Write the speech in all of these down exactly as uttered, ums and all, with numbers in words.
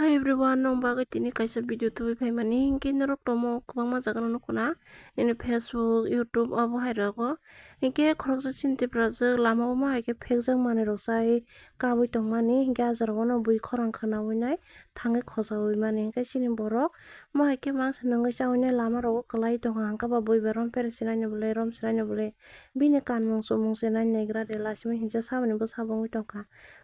Hi everyone, nong bagwi tini kaisa video tubui phaimani, hinkhe norok tomo kwbangma jaga no nukuna, nini Facebook, YouTube, abo hai rogo. Hinkhe khoroksa chini Tiprajwk lama o ma hai khe phekjak manwi rok chai kabui tongmani, hinkhe ah jora o no bui khorang khwnaui nai thangwi khojaui mani, hinkhe chini borok ma hai khe mangsa nungwi chaui nai lama rogo kwlai tongkha, hwnkhe ba bui bai rom pheresi nai ni bwlai, rom se nai ni bwlai bini kanmung chumung se nai naigra de, lachimani hinsa saboni bwsa bo wngwi tongkha.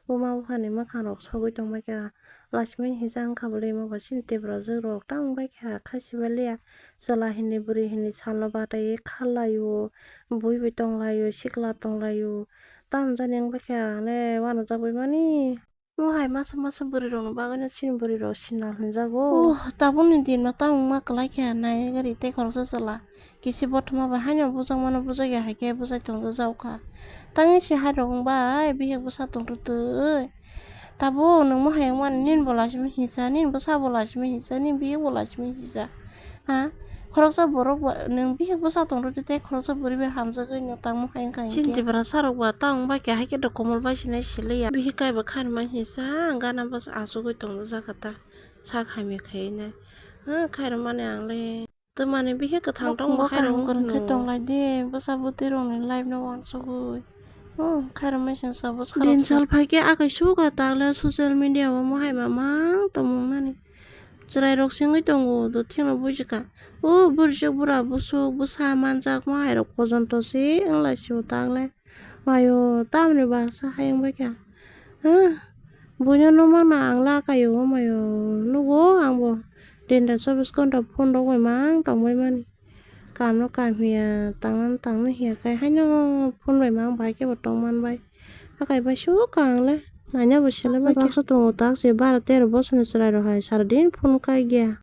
Buma buphani mwkhang rok sogwi tongbaikha. Lachimani hinsa wngkha bwlwi, amo bo chini Tiprajwk rok tamo wngbaikha, kha sibalia chwla hinwi bwrwi hinwi salno bataiwi kharlaio, bui bai tonglaio, sikla tonglaio, tamo jani wngbaikha le uanajagwi mani. Mo hai masa masa bwrwi rokni bagwino chini bwrwi rok sinal hinjago. Oh, tabukni dinno tamo wngma kwlai kha nai gari tei khoroksa chwla. Kisi bothoma bai haino bujakmano bujakya hai khe bujai tongjago kha. Tangwi se hai rok wng bai bihik bwsa tongtwtwi. Tabuk nwng mohai wngmani nini bo lachimwi hinsa, nini bwsa bo lachimwi hinsa, nini bihik bo lachimwi hinsa. Ha? Khoroksa borok ba, nwng bihik bwsa tongtwtwi tei khoroksa bwrwi bai hamjagwi nwng tangmo hai wngkha hinkhe. Chini Tiprasa rok ba ta wng bai khe hai khe do komol bai sinai siliya. Bihik kaiba khairokma hinsa, gana bwsa achugwi tongjago ta. Sak hamya khaiwi nai. Ha, khairokmani ang le. Twmani bihik kwthang tong bo khairok kaham kwrwng khe hwno. Tonglai di, bwsa bwtwi rokni life no uansugwi. Oh, khairok machine sa bwsa. Din sal phai khe akai suka tagle social media o mohai ma mang tongmung nani. Chwrai rok singwi tongo, do thik no bujikha. O bwrwi chuk bura bwsuk bwsa manjak mohai rok pojonto se wng lai sio tagle. Mayo, tamni baksa hayung bai kha. Ah, buino nukmano ang lakaio, mayo, nugo ang bo. Dinda chobbish ghonta phone rok bai mang tongbai mani. Kamno kam hiya, tangna tangna hiya, kai haino phone bai mang bai khe bo tong man bai. Akai bai suk ang le, naina bo sele bai khe. Baksa tongo tak se baro tero bosor ni chwrai rok hai sara din phone kai gya.